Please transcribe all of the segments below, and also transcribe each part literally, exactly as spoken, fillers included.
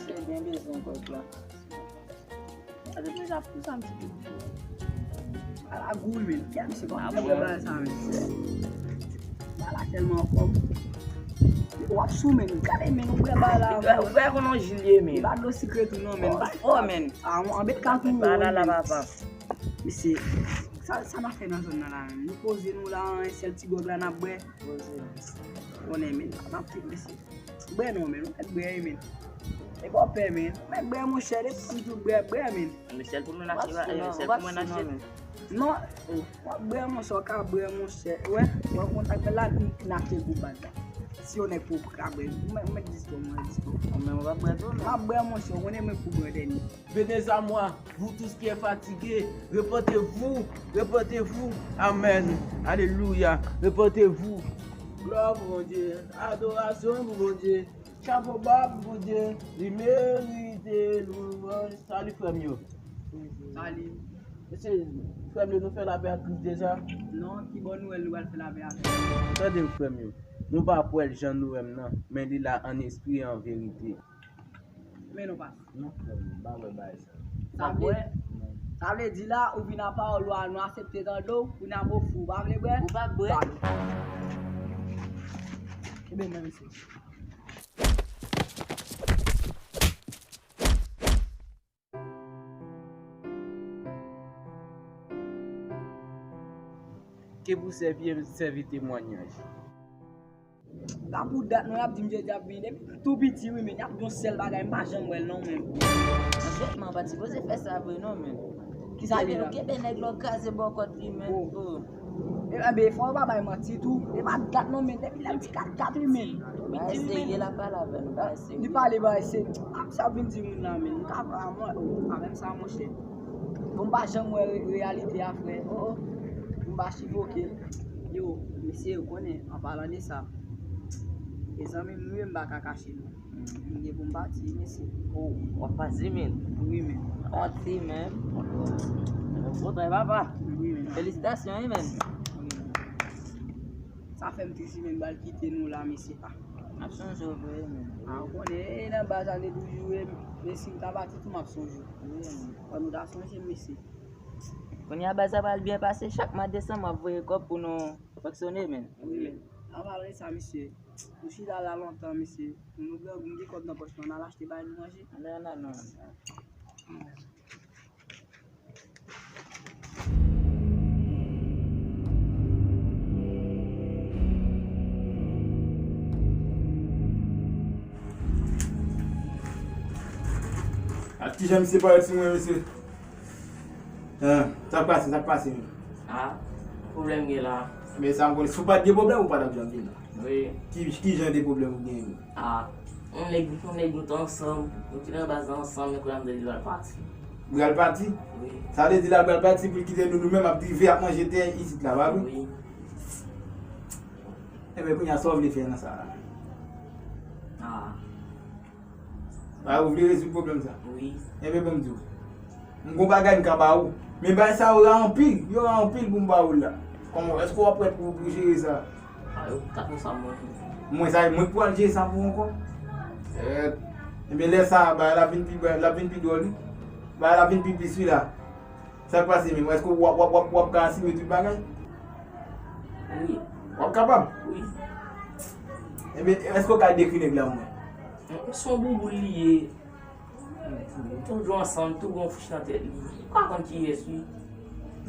Se byen bezwen kòb la. Sa depi sa pou sa m ti pi. Ala gou wi men. Kè misye pa ap bwè bagay sa men. Bagay la tèlman fò. W ap sou men. Gade men ou bwè bagay la. Ou bwè konnen jilye men. Pa dlo sikre tou non men. Fò men. A anbet ka tou. Bagay la papa. Mesye, sa sa n ap fè nan zòn nan la menm? Nou poze nou la, yon sèl ti gòg la n ap bwè. Poze. Konnen men, n ap kite mesye. Bwè non men, nou mèt bwè wi men. E pa w pè men, nou mèt bwè monchè, depi m di w bwè, bwè men. Michel pou nou n achte, Michel pou mwen n achte. Non, w ap bwè monchè, w ka bwè monchè. Wè, wè kontak mwen la, n achte gwo bag la. Si yon nèg pou ka bwè, ou mèt, ou mèt dispò, mwen dispò. Mwen menm w ap bwè tou, non? M ap bwè monchè, w konnen mwen pou bwè dènye. Venez à moi, vous tous qui êtes fatigués, repentez-vous, repentez-vous. Amen. Alléluia. Repentez-vous. Glwa pou Bondye. Adorasyon pou Bondye. Chapo ba pou Bondye. Li merite lwanj. Salut frè m yo. Salut. Mesye, frè m yo, nou fè lapè ak Kris deja? Non, ki bòn nouvèl nou pral fè lapè avè l? Tande m frè m yo. Nou pa kwè l jan nou wè m nan, men li la an espri e an verite. Men nou pa. Non, frè m, m pa wè bagay sa. Sa vle, sa vle di la, ou vin ak pawòl ou a, nou aksepte tande w, kounye a pou fou, ou pa vle bwè? Ou pa bwè. Ebyen, mwen, mesye. Ke pou sèvi, sèvi temwanyaj. La pou dat non, y ap di m jodi ap vini. Depi m tou piti wi men, y ap di yon sèl bagay, m pa janm wè l non men. Anfèt, man pa t sipoze fè sa vre non men. Kisa li la? Kenbe nèg la w kraze bò kòt li men. Oh. E ben, fò w pa bay manti tou. E pa dat non men, depi lè m ti kat kat wi men. Tou piti wi men. Serye l ap pale avè nou, bagay serye. Li pale bagay serye. Ap sa vin di moun la men. M ka fè a mwen, oh, avè m sa monchè. Bon, m pa janm wè re-, reyalite a, frè. Oh, oh. M pa chivoke l. Yo, mesye, ou konnen, an palan de sa, e zanmi m nou ye, m pa ka kache nou. M gen pou m pati, mesye. Oh, w ap pati, men? Wi, men. Pati, men. Bon travay, papa. Wi, men. Felisitasyon, wi, men. Wi, men. Sa fè m tris, men, m pral kite nou la, mesye. Ah. M ap sonje w vre, men. Ah, ou konnen, e nan baz la, de toujou, e, men si m ta pati tou, m ap sonje w. Wi, men. Fò nou ta sonje m, mesye. Kounye a baz la pral byen pase, chak mwa desanm m ap voye kòb pou nou fonksyone, men. Wi, men. An palan de sa, mesye, nou chita la lontan, mesye. Nou grangou, nou gen kòb nan pòch nou, n al achte bagay nou manje. Ann al, ann al, non. Ak kijan misye parèt sou mwen, mesye? Hein, sa k pase, sa k pase menm? Ah, pwoblèm gen la. Men sa m konnen, si w pa t gen pwoblèm, ou pa t ap janm vin la. Wi. Ki, ki jan de pwoblèm ou gen menm? Ah, yon nèg, yon nèg nou te ansanm, nou te nan baz la ansanm, men kounye a m tande li pral pati. Li pral pati? Wi. Sa vle di la pral pati pou l kite nou, nou menm ap drive ap manje tè isit la, pa vre? Wi. Enben, kounye a, sa w vle fè nan sa la? Ah. A, ou vle rezoud pwoblèm sa? Wi. Enben, ban m di w. M gon bagay m ka ba ou. Men bagay sa yo ra anpil. Yo ra anpil pou m ba ou l la. Kòman, èske w ap prèt pou, pou jere sa? A, yo ka fè sa mwen. Mwen sa, mwen k pou al jere sa pou ou ankò? Enben, lè sa a, bagay la vin pi, bagay la vin pi dwòl, wi. Bagay la vin pi plis, wi, la. Sa k pase menm? Èske w ap, w ap, w ap, w ap ka asime tout bagay? Wi. W ap kapab? Wi. Enben, èske w ka dekri nèg la pou mwen? Se yon bouboul li ye. Toujou ansanm, tou gon fouch nan tèt li. Ou pa konn kiyès li.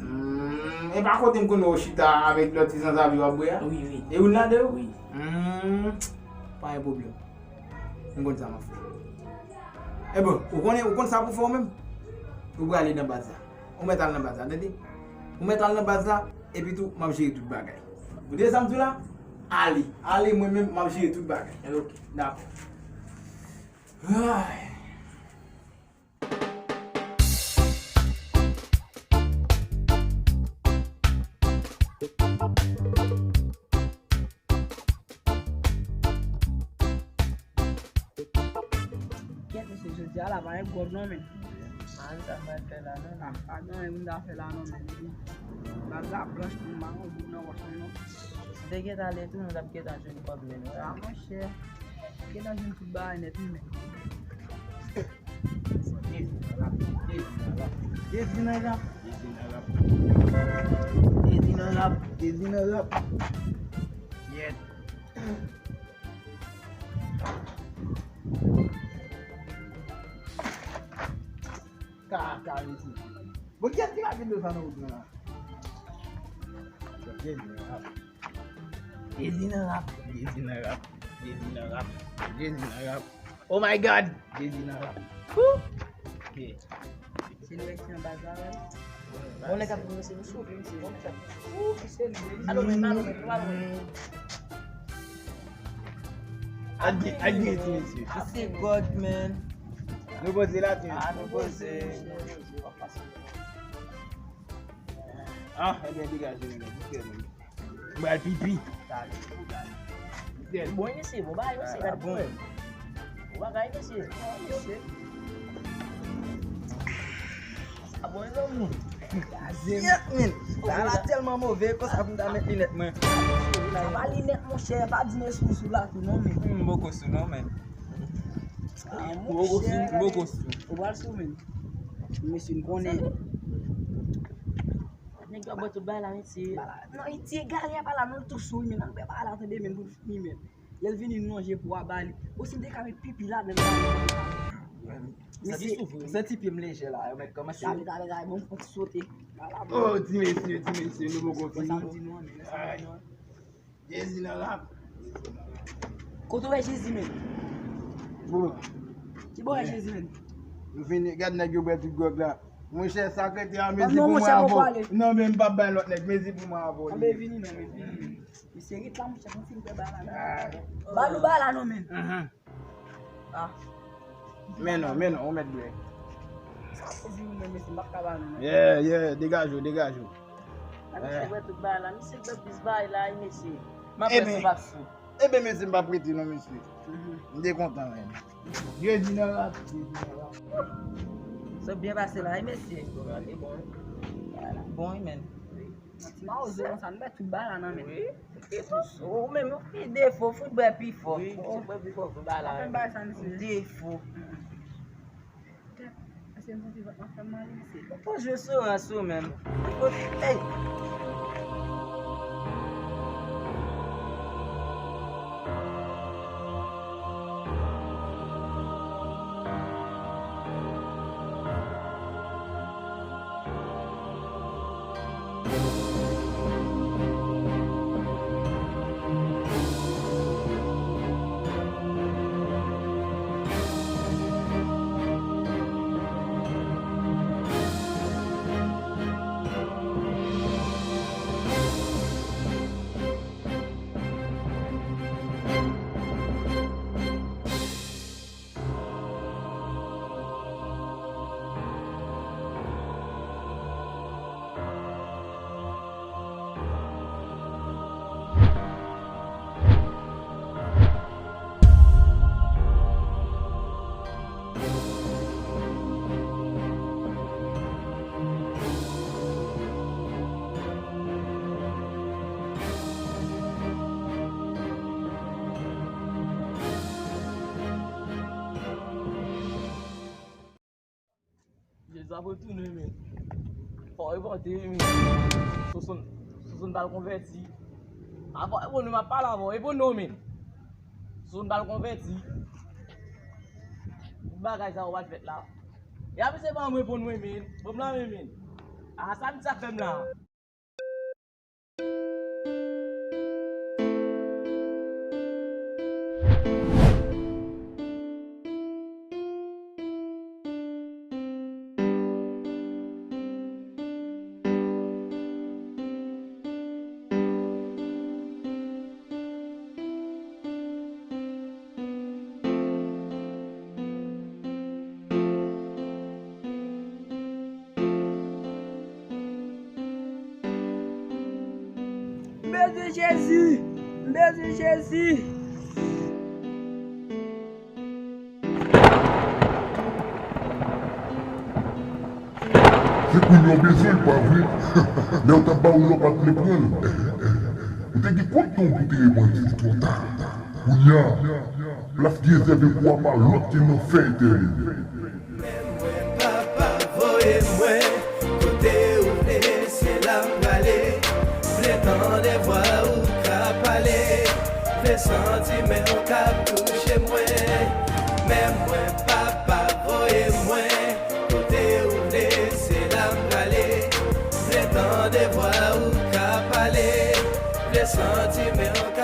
Hmm, e pa kote m konnen w chita avèk lòt ti zanzavi w ap bwè a? Wi, wi. E youn nan de yo? Wi. Hmm, pa gen pwoblèm. M konn sa m ap fè. Enben, ou konnen, ou konn sa pou fè ou menm? Ou prale nan baz la. Ou mèt al nan baz la, tande? Ou mèt al nan baz la, epi tou, m ap jere tout bagay. Ou tande sa m di w la? Ale, ale, mwen menm, m ap jere tout bagay. Ok. Dakò. Ay. Kèt, mesye, jodi a la pa gen kòb non, men. Pa gen sa m pral fè la, non. Ah, pa gen anyen pou m ta fè la, non, men. Baz la blanch pou m, pa gen yon goud nan pòch mwen, non. Si te gentan ale tou, nou t ap gentan jwenn kòb, men. Ah, monchè. Gen nan jwenn tout bagay nèt, wi, men. Jezi nan rap, Jezi nan rap. Jezi nan rap, Jezi nan rap, Jezi nan rap. Yèt. Kaka, mesye. Bon, kiyès ki lage dlo sa nan wout mwen la? Jezi nan rap. Jezi nan rap. Jezi nan rap. Jezi nan rap. Jezi nan rap. Oh my God! Jezi nan rap. Woo! Ok. Se nou rete nan baz la, wè. Bon, nèg ap kòmanse nou sove, mesye. Bon, nèg ap sove, mesye. Alo, men, alo, men, alo, men. Adye, adye, ti mesye. Sa se God, man. Nou poze la, ti mesye. Ah, nou poze. Ah, ebyen, degaje nou, men. Mwen al pipi. Bon, mesye, bon, bagay, mesye, gade pwoblèm. Bon bagay, mesye. Bon, mesye. Sa bon, zanmi. Yèt, men. Sa la tèlman move, konsa pou m ta met linèt mwen. Sa pa linèt, monchè, pa di men sou, sou la tou, non, men. M poko sou, non, men. Ah, monchè. M poko sou. Ou pral sou, men. Mesye, m konnen. Nèg yo ap bwè tout bagay la, mesye. Non, Iti egare a pa la, non, l tou sou, men, nan bwè bagay la, tande, men, pou l fini, men. Lè l vini, n lonje po a ba li. Bon, si m te ka met pipi ladan l. Mesye, m santi pye m lejè la, yo mèt kòmanse. Gade, gade, gade, bon, m pran ti sote. Oh, ti mesye, ti mesye, nou poko fini. Sa m di nou an, men, sa m di nou an. Jezi nan rap. Kote w wè Jezi, men? Bon. Ki bò w wè Jezi, men? Nou fini, gad nèg yo bwè tout gwòg la. Monchè, sa k rete a, mezi pou mwen avè w. Non, men m p ap bay lòt nèg, mezi pou mwen avè w. Anben vini non, men vini. Mesye ret la, monchè, pou m fin fè bagay la. Ba nou bagay la non, men. Ah. Men non, men non, ou mèt bwè. Sa se di ou menm, mesye, m p ap ka ba nou non. Yeah, yeah, degaje w, degaje w. A, misye bwè tout bagay la, misye bwè plis bagay la, wi, mesye. M ap wè si m p ap sou. Ebyen, mesye, m p ap rete non, mesye. M te kontan, men. Jezi nan rap, Jezi nan rap. Sa byen pase la, wi, mesye. Bon, wi, men. Ti mawozo konsa, nou bwè tout bagay la nan men. Wi. Ou menm, ou pi defo, fout bwè pi fò. Wi, fout bwè pi fò, fout bagay la. Pa fè m bagay sa, mesye. Defo. Mesye, m santi vant mwen fè m mal, mesye. Ou poze sou rans ou menm. Ey! Jezi ap retounen, men. Fò w repante, men. Soson, Soson pral konvèti. Avè w, e pou nou m ap pale avè w, e pou nou, men. Soson pral konvèti. Tout bagay sa yo pral fèt la. E a misye ban mwen pou nou, men. Ban m la, men, men. A, sa misye ap fè m la. M bezwen Jezi! M bezwen Jezi! Se kounye a w bezwen l, pa vre? Lè yo t ap ba ou l, ou pa t vle pran l. Ou te gen kont tan pou te repanti, li twò ta. Kounye a, Laf Dyezè vin pou apa lòt ki nan fè entèvyou. Papa voye mwen kote ou vle, se la m prale. Vle tande vwa ou ka pale, vle santi men w k ap touche mwen. Men mwen papa voye mwen kote ou vle, se la m prale. Vle tande vwa ou ka pale, vle santi men w k